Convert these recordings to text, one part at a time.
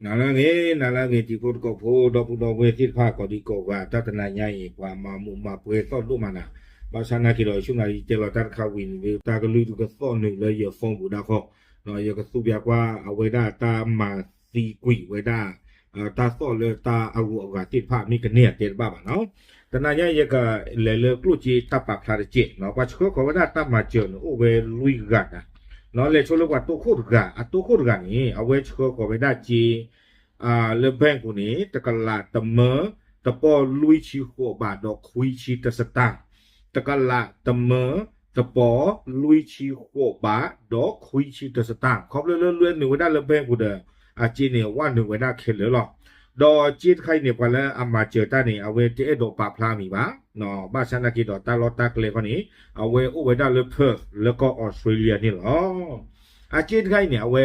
နၤလၢအဂ့ၤ နၤလၢအဂ့ၤ တံၤဖိသကိးဖိ ဒီပုၢ်ဒီဝဲၢ်သ့ၣ်တဖၣ် ကိးဒံကိးဂၤ တၢ်တနၤညါအံၤ ပှၤမၤမူးမၤပွဲသီၣ်ဒိၣ်မးနၤ, ဘၣ်ဆၣ်နာ်က့ဒီး ယဆိကမိၣ်လၢယတဲလီၤတၢ်တခါဝံၤန့ၣ် တၢ်ကလုၢ်ဒုးကသီၣ်နုာ်လၢယ phone ပူၤဒၣ်ဃီ, ယကသူပျးကွၢ်အဝဲဒၣ်တၢ်မၤသံကွံာ်ဝဲဒၣ် တၢ်သီၣ်လၢတၢ်အဂုၤအဂၤသ့ၣ်တဖၣ် မ့ၢ်ကန့ၢ်အတဲတဘၣ်ဘၣ်နီၤ. တနၤညါယကလဲၤလၢကျိၣ်စ့တၢ်ပာ်ဖျါတစဲးနီၤ, ပှၤဆှၢဃီၤဝဲဒၣ်တၢ်မၤစၢၤန့ၣ် အိၣ်ဝဲလွံၢ်ဂၤနၤ, လဲၤဆိလၢပှၤတိခိၣ်တဂၤ, အတိခိၣ်တဂၤန့ၣ် အဝဲဆှၢဃီၤဝဲဒၣ်စ့ လၢ bank ပူၤန့ၣ် တကလးတမၢ တပီၢ်လွံၢ်ဆံဃိးဘးဒီးခွံဆံတစတၢၢ်, တကလးတမၢ တပီၢ်လွံၢ်ဆံဃိးဘးဒီးခွံဆံတစတၢၢ်, ခီဖျိလၢလွဲနုာ်ဝဲဒၣ်လၢ bank ပူၤဒီး အစ့န့ၣ် ဝဲနုာ်ဝဲဒၣ်ခဲလၢာ်လီၤ. ဒီးစ့တခါအံၤန့ၣ် ပှၤလၢအမၤစၢၤတၢ်န့ၣ် အဝဲတအဲၣ်ဒိးပာ်ဖျါအမံၤဘၣ်, ဘၣ်ဆၣ်နာ်က့ဒီးတၢ်လီၢ်တၢ်ကျဲခီန့ၣ် အဝဲအိၣ်ဝဲဒၣ်လၢ Perth လၢကီၢ် Australia န့ၣ်လီၤ. အစ့တခါအံၤန့ၣ် အဝဲ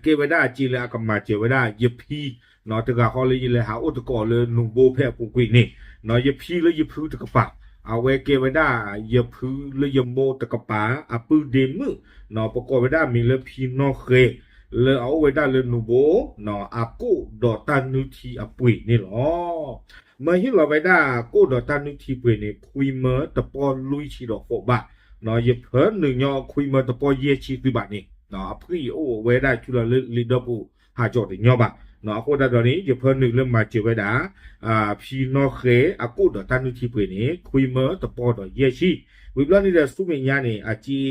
ကဲဝဲဒၣ်အစ့လၢအကမၤစၢၤဝဲဒၣ်ယဖံ တဂၤဃီလၢယလဲၤဟးအိၣ်သကိးလၢနူၤဘိဖဲအပူၤကွံာ်န့ၣ်, ယဖံလၢယဖုတကပၤ, အဝဲကဲဝဲဒၣ်ယဖုလၢယမိၢ်တကပၤ အပုၢ်ဒ့မုၣ်, ပကိးဝဲဒၣ်အမံၤလၢဖံနီၢ်ဃဲၤ, လၢအအိၣ်ဝဲဒၣ်လၢနူၤဘိ အကိၣ်ဒီးတၢ်နုၢ်ထံအပှ့ၤန့ၣ်လီၤ. မၢဟ့ၣ်လီၤဝဲဒၣ်ကိၣ်ဒီးတၢ်နုၢ်ထံပှ့ၤန့ၣ် ခွံမၢတပီၢ်လွံၢ်ဆံဒီးဃိးဘး, ယဖၢနုာ်ညီခွံမၢတပီၢ်ယဲၢ်ဆံသုဘၣ်န့ၣ်, အဖုၣ်အံၤအိၣ်ဝဲဒၣ်ဆူလီၤလၢလံာ်ဒၢပူၤ ဟးကၠီၣ်တညီဘၣ်. အဃိသတးဒီးန့ၣ် ယဖၢနုာ်လၢမၤစၢၤဝဲဒၣ် ဖံနီၢ်ဃဲၤအကိၣ်ဒီးတၢ်နုၢ်ထံပှ့ၤန့ၣ် ခွံမၢတပီၢ်ဒီးယဲၢ်ဆံ, ဝံၤဘျီန့ၣ်ဒီးဆူမဲာ်ညါန့ၣ် အစ့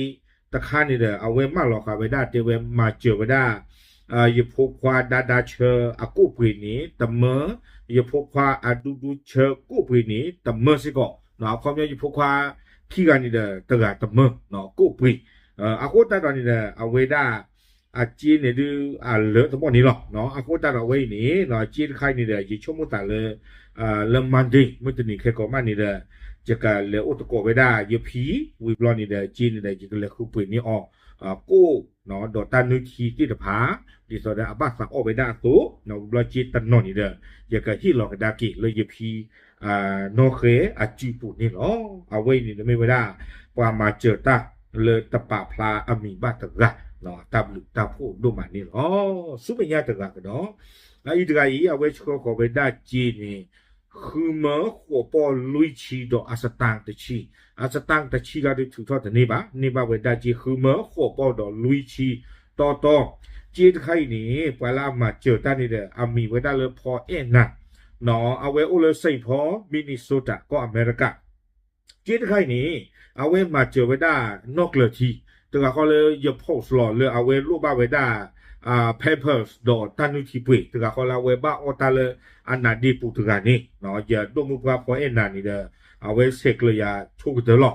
တခါန့ၣ်ဒီး အဝဲမၢလီၤဃာ်ဝဲဒၣ်တဲဝဲမၤစၢၤဝဲဒၣ် ယဖိခွါဒါဒါဆၢအကိၣ်ပှ့ၤန့ၣ် တမၢ, ယဖိခွါအဒူဒူဆၢကိၣ်ပှ့ၤန့ၣ် တမၢစ့ၢ်ကီး, အခီပညီယဖိခွါခံဂၤန့ၣ်ဒီး တဂၤတမၢ ကိၣ်ပှ့ၤ, အဃိသတးဒီးန့ၣ်ဒီး အဝဲဒၣ် အစ့န့ၣ်ဒုး အလၢတဘီၣ်န့ၣ်လီၤ. အဃိသတးဒီးအဝဲအံၤန့ၣ် စ့တခါအံၤန့ၣ်ဒီး ယဆိကမိၣ်သးလၢ လၢ Monday မုၢ်တနံၤခဲကိာ်မးန့ၣ်ဒီး ယကလဲၤအိၣ်သကိးဝဲဒၣ်ယဖံ, ဝံၤဘျီန့ၣ်ဒီး စ့န့ၣ်ဒီး ယကလဲၤဃုပှ့ၤန့ၢ်အီၤ ကိၣ် ဒီးတၢ်နုၢ်ထံသ့ၣ်တဖၣ် ဒ်သိးဒီးအဘၣ်သးအီၣ်ဝဲဒၣ်အသိး, ဝံၤဘျီစ့တနီၤန့ၣ်ဒီး ယကဟ့ၣ်လီၤကဒါက့ၤလၢယဖံ နီၢ်ဃဲၤအစုပူၤန့ၣ်လီၤ. အဝဲအံၤန့ၣ်ဒီးမ့ၢ်ဝဲဒၣ် ပှၤမၤစၢၤတၢ်လၢတပာ်ဖျါအမံၤဘၣ်တဂၤ, တၢ်ဘျုးတၢ်ဖှိၣ်ဒိၣ်မးန့ၣ်လီၤ. ဆူမဲာ်ညါတဂၤကဒီး, အအံၤတဂၤအံၤ အဝဲဆှၢဃီၤဝဲဒၣ်စ့န့ၣ် ဃုမၢဃိးပီၢ်လွံၢ်ဆံဒီးအစတၢၢ်တဆံ, အစတၢၢ်တဆံဂၤဒုးထုးထီၣ်တန့ၢ်ဘၣ်, န့ၢ်ဘၣ်ဝဲဒၣ်စ့ဃုမၢဃိးပီၢ်ဒီးလွံၢ်ဆံတီတီ, စ့တခါအံၤန့ၣ် ပှၤလၢအမၤစၢၤတၢ်န့ၣ်ဒီး အမံၤဝဲဒၣ်လၢဖီအဲၣ်နၤ, အဝဲအိၣ်လၢ Saint Paul Minnesota ကီၢ်အမဲရကၤ စ့တခါအံၤန့ၣ် အဝဲမၤစၢၤဝဲဒၣ်နီၣ်ကျၢၤထံ, တဂၤဃီလၢယ post လီၤလၢအဝဲလိၣ်ဘၣ်ဝဲဒၣ် Pampers ဒီးတၢ်နုၢ်ထံပှ့ၤ, တဂၤဃီလၢအဝဲဘၣ်အီၣ်တၢ်လၢအနးဒ့ပူၤတဂၤန့ၣ်, ယဒိၣ်မုၢ်ပှၢ်ဖီအဲၣ်နၤန့ၣ်ဒီး အဝဲဆဲးကျၢယၤဆိကတၢၢ်လီ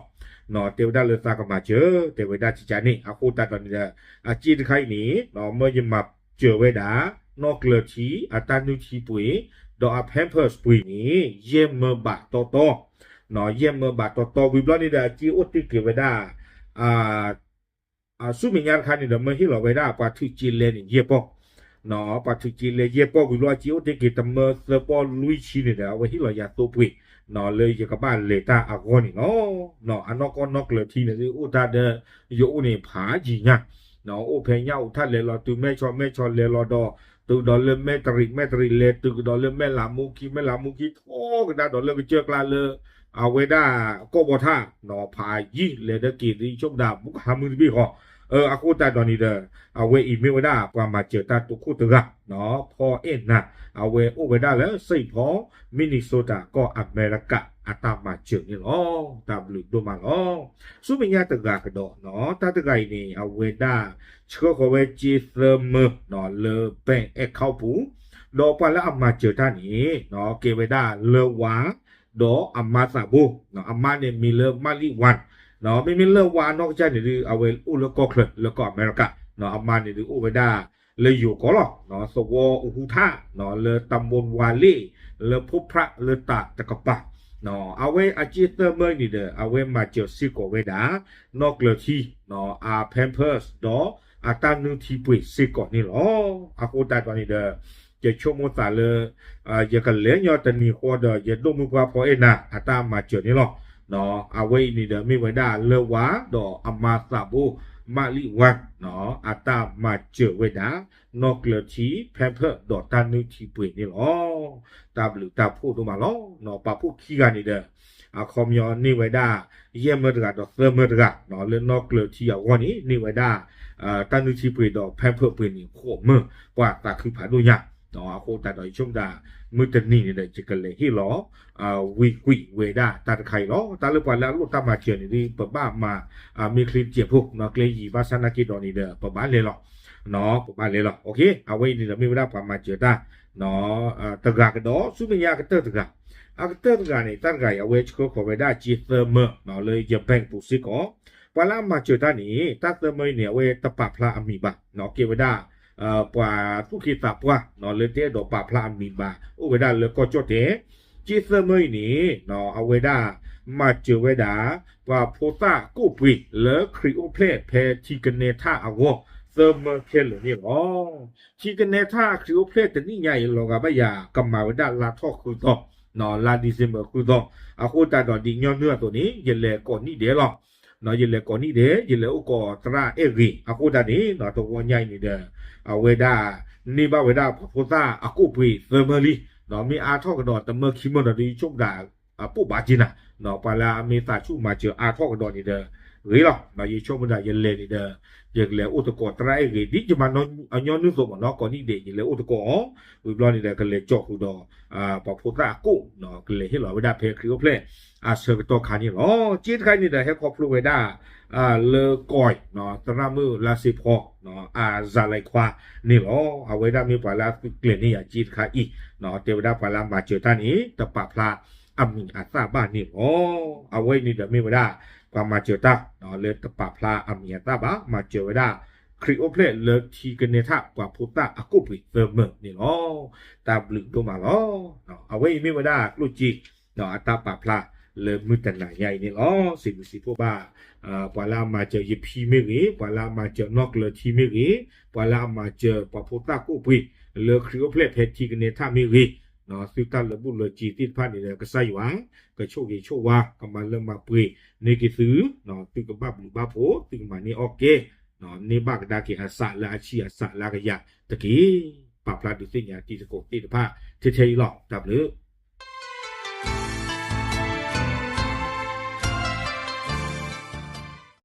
ၤ. တဲဝဲဒၣ်လၢသးကမၤစၢၤ, တဲဝဲဒၣ်ကကန့ၣ်, အဃိသတးဒီးန့ၣ်ဒီး အစ့တခါအံၤန့ၣ် မၢယမၤစၢၤဝဲဒၣ် နီၣ်ကျၢၤထံ အတၢ်နုၢ်ထံပှ့ၤ ဒီးအ Pampers ပှ့ၤန့ၣ် ယဲၢ်မၢဘးတီတီ, ယဲၢ်မၢဘးတီတီ ဝံၤဘျီန့ၣ်ဒီး အစ့အိၣ်တ့ၢ်က့ၤဝဲဒၣ် ဆူမဲာ်ညါတခါန့ၣ်ဒီး မၢဟ့ၣ်လီၤဝဲဒၣ်ပှၤထုးစ့လဲန့ၣ် ယဲၢ်ပီၢ်, ပှၤထုးစ့လဲယဲၢ်ပီၢ် ဝံၤဘျီ အစ့အိၣ်တ့ၢ်က့ၤတမၢသၢပီၢ်လွံၢ်ဆံန့ၣ်ဒီး အဝဲဟ့ၣ်လီၤယၤသိပှ့ၤ လၢယကဘၣ်လဲၤတၢ်အဂီၢ်န့ၣ်လီၤ. အနီၢ်ကီၢ်နီၣ်ကျၢၤထံန့ၣ်ဒုး အိၣ်တၢ်ဒီး ယအိၣ်န့ၣ်ဖးယံာ်ညါ, အိၣ်ဖဲညၣ်အူးထၣ်လဲၤလီၤတုၤမဲၢ်ဆီး မဲၢ်ဆီးလဲၤလီၤဒီး တုၤကဒီးလၢမဲၢ်တရံး မဲၢ်တရံးလဲၤတုၤကဒီးလၢမဲၢ်လးမူခံ မဲၢ်လးမူခံထီၣ်ကဒါဒီးလၢကစၢၢ်ကျါလၢ အဝဲဒၣ်ကီၢ်ဘီထၣ် ဖးယံာ်လဲၤဒီးက့ၤဒ်ဆိကမိၣ်ဒၣ် ဘူးကဟးမုၢ်တဘ့ၣ်ဃီ, အဃိသတးဒီးန့ၣ်ဒီး အဝဲအံၤမ့ၢ်ဝဲဒၣ်ပှၤမၤစၢၤတၢ်တိခိၣ်တဂၤ, ဖီအဲၣ်နၤ, အဝဲအိၣ်ဝဲဒၣ်လၢ Saint Paul Minnesota ကီၢ်အမဲရကၤ အတၢ်မၤစၢၤန့ၣ်လီၤ. တၢ်ဘျုးဒိၣ်မးလီၤ. ဆူမဲာ်ညါတဂၤကဒီး တၢ်တဂၤအံၤန့ၣ် အဝဲဒၣ်ဆှၢဃီၤဝဲစ့သၢမၢ လၢ bank account ပူၤ, ဒီးပှၤလၢအမၤစၢၤတၢ်န့ၣ် ကဲဝဲဒၣ်လၢဝါ ဒီးအမါသးဘိ, အမါန့ၣ်မံၤလၢမၣ်လံၣ်ဝၣ်, မ့မ့ၢ်လၢဝါအနီၢ်ကစၢ်န့ၣ်ဒုး အဝဲအိၣ်လၢကီၢ်ချၢ လၢကီၢ်အမဲရကၤ, အမါန့ၣ်ဒုးအိၣ်ဝဲဒၣ်လၢယိၤကီၢ်လီၤ, သဝီအူဟူထၣ် လၢတၢ်မူဝါလ့ၣ် လၢဖိဖြၣ်လၢတၢ်တကပၤ, အဝဲအစ့သၢမၢအံၤန့ၣ်ဒီး အဝဲမၤစၢၤစ့ၢ်ကီးဝဲဒၣ် နီၣ်ကျၢၤထံ အ Pampers ဒီးအတၢ်နုၢ်ထံပှ့ၤစ့ၢ်ကီးန့ၣ်လီၤ. အဃိသတးဒီးန့ၣ်ဒီး ယဆိကမိၣ်သးလၢ ယကလဲၤညီတနံၤဃီဒီး ယဒိၣ်မုၢ်ပှၢ်ဖီအဲၣ်နၤ အတၢ်မၤစၢၤန့ၣ်လီၤ. အဝဲအံၤန့ၣ်ဒီးမ့ၢ်ဝဲဒၣ်လၢဝါဒီးအမါသးဘိ မးလံဝါ အတၢ်မၤစၢၤဝဲဒၣ် နီၣ်ကျၢၤထံ pamper ဒီးတၢ်နုၢ်ထံပှ့ၤန့ၣ်လီၤ. တၢ်ဘျုးတၢ်ဖှိၣ်ဒိၣ်မးလီၤ. ပာ်ဖှိၣ်ခံဂၤန့ၣ်ဒီး အခီပညီန့ၢ်ဝဲဒၣ် ယဲၢ်မၢတဂၤဒီးသၢမၢတဂၤ လၢနီၣ်ကျၢၤထံအဂီၢ်န့ၣ် န့ၢ်ဝဲဒၣ် တၢ်နုၢ်ထံပှ့ၤဒီး pamper ပှ့ၤန့ၣ် ဃိးမၢ ပှၤသးခုဖးဒိၣ်ညါ အဃိသတးဒီးယဆိကမိၣ်ဒၣ် မုၢ်တနံၤန့ၣ်ဒီး ယကလဲၤဟ့ၣ်လီၤ ဝံၤကွံာ်ဝဲဒၣ်တၢ်တခါအံၤလီၤ. တၢ်လၢပှၤလၢအလိၣ်တၢ်မၤစၢၤန့ၣ်ဒီး ပဘၣ်မၤ မ့ၢ်ချ့တစဲးဖိ နီၣ်ကျဲယံၤဘၣ်ဆၣ်နာ်က့ဒီးန့ၣ်ဒီး ပဘၣ်လဲၤလီၤ ပဘၣ်လဲၤလီၤ. အဝဲအံၤန့ၣ်ဒီးမ့ၢ်ဝဲဒၣ်ပှၤမၤစၢၤတၢ် တဂၤကဒီး ဆူမဲာ်ညါအကတၢၢ်တဂၤ အကတၢၢ်တဂၤန့ၣ် တၢ်တဂၤအံၤ အဝဲဆှၢဃီၤဝဲဒၣ်စ့သၢမၢ လၢယ bank ပူၤစ့ၢ်ကီး ပှၤလၢအမၤစၢၤတၢ်န့ၣ် တၢ်သၢမၢအံၤန့ၣ် အဝဲတပာ်ဖျါအမံၤဘၣ် ကဲဝဲဒၣ် ပှၤသူၣ်က့သးပှၢ် လၢတအဲၣ်ဒိးပာ်ဖျါအမံၤဘၣ် အိၣ်ဝဲဒၣ်လၢကီၢ်ကၠီၣ်တဲာ် စ့သၢမၢအံၤန့ၣ် အဝဲဒၣ် မၤစၢၤဝဲဒၣ် ပှၤဖိသၣ်ကိၣ်ပှ့ၤလၢခရံာ်အိၣ်ဖျဲၣ်ဖဲထံကနဲထၣ်အဂီၢ် သၢမၢခဲလၢာ်န့ၣ်လီၤ. ထံကနဲထၣ်ခရံာ်အိၣ်ဖျဲၣ်တနံၣ်ညါအံၤ လီၤဂာ်ဘၣ်ယၤ ကမၤဝဲဒၣ်လါထီၣ်ဃုသီ လါ December ဃုသီ အဃိသတးဒီးဒ်ညီနုၢ်အသိးန့ၣ် ယလဲၤကိးနံၣ်ဒဲးလီၤ. ယလဲၤကိးနံၣ်ဒဲး ယလဲၤအိၣ်ကိးသရၣ်အဲၣ်ဂ့ၤ အဃိသတးန့ၣ် တဝီညါအံၤန့ၣ်ဒီး အဝဲဒၣ် န့ၢ်ဘၣ်ဝဲဒၣ်ပှၤဖိသၣ်အကိၣ်ပှ့ၤသၢမၢလံ မ့ၢ်အါထီၣ်ကဒီးတမၢခံမၢဒီး ဒ်ယဆိကမိၣ်ဒၣ် အပိၣ်ဘၣ်က့ၤနၤ ပှၤလၢအမ့ၢ်သးဆူၣ်မၤစၢၤအါထီၣ်ကဒီးန့ၣ်ဒီး ဂ့ၤလီၤ. ယဆိကမိၣ်ဒၣ်ယလဲၤန့ၣ်ဒီး ယကလဲၤအိၣ်သကိးသရၣ်အဲၣ်ဂ့ၤ ဒ်ယမၤညီနုၢ်သိးမးနီၤ ကိးနံၣ်ဒဲး ယလဲၤအိၣ်သကိးအီၤ ဝံၤဘျီန့ၣ်ဒီး ကလဲၤကၠီဃုာ်ဒီး ပှၤဖိသၣ်အကိၣ် ကလဲၤဟ့ၣ်လီၤဝဲဒၣ်ဖဲခရံာ်အိၣ်ဖျဲၣ်အဆၢကတီၢ်ခါန့ၣ်လီၤ. စ့တခါအံၤန့ၣ်ဒီး ဟဲခီဖျိဝဲဒၣ် လၢကီၢ် သရၣ်မုၣ်လါစ့ဖီ အစၤလဲၤခွါန့ၣ်လီၤ. အဝဲဒၣ်မ့ၢ်ပှၤလၢအသုးကျဲၤန့ၢ်ယၤစ့တခါအံၤ တဲဝဲဒၣ်ပှၤလၢအမၤစၢၤတၢ်န့ၣ် တပာ်ဖျါအမံၤအသၣ်ဘၣ်န့ၣ်လီၤ. အဝဲအံၤန့ၣ်ဒီးမ့ၢ်ဝဲဒၣ် ပှၤမၤစၢၤတၢ် လၢတပာ်ဖျါအမံၤအသၣ်ဘၣ် မၤစၢၤဝဲဒၣ် ခရံာ်အိၣ်ဖျဲၣ်လၢထံကနဲထၣ်ပှၤဖိသၣ်အကိၣ်ပှ့ၤသၢမၢန့ၣ်လီၤ. တၢ်ဘျုးဒိၣ်မးလီၤ. အဝဲအံၤမ့ၢ်ဝဲဒၣ်ကျိၣ်စ့ အတၢ်ပာ်ဖျါလၢမုၢ်တနၤညါအံၤန့ၣ်လီၤ. စံးဘျုးစံးဖှိၣ်ဘၣ် ပှၤလၢအမၤစၢၤယဖံမ့ၢ်ဂ့ၤ, ပှၤလၢအမၤစၢၤနီၣ်ကျၢၤထံမ့ၢ်ဂ့ၤ, ပှၤလၢအမၤစၢၤပှၤဖိသၣ်ကိၣ်ပှ့ၤ လၢခရံာ်အိၣ်ဖျဲၣ်ဖဲထံကနဲထၣ်မ့ၢ်ဂ့ၤ, သုတၢ်လၢဘူၣ်လၢစ့သ့ၣ်တဖၣ်န့ၣ်ဒီး ကစၢ်ယွၤ ကဆိၣ်ဂ့ၤဆိၣ်ဝါ ကမၤလၢမၤပှဲၤန့ၢ်က့ၤသု, သုကဘၣ်ဘျုးဘၣ်ဖှိၣ် သုကမၤန့ၢ်အီၣ်ကဲ န့ၢ်ဘၣ်ကဒါက့ၤအစးလၢအဆံအစးလၢအကယၤတက့ၢ်. ပာ်ဖျါဒုးသ့ၣ်ညါတံၤသကိးသ့ၣ်တဖၣ်ထဲထဲအံၤလီၤ. တၢ်ဘျုး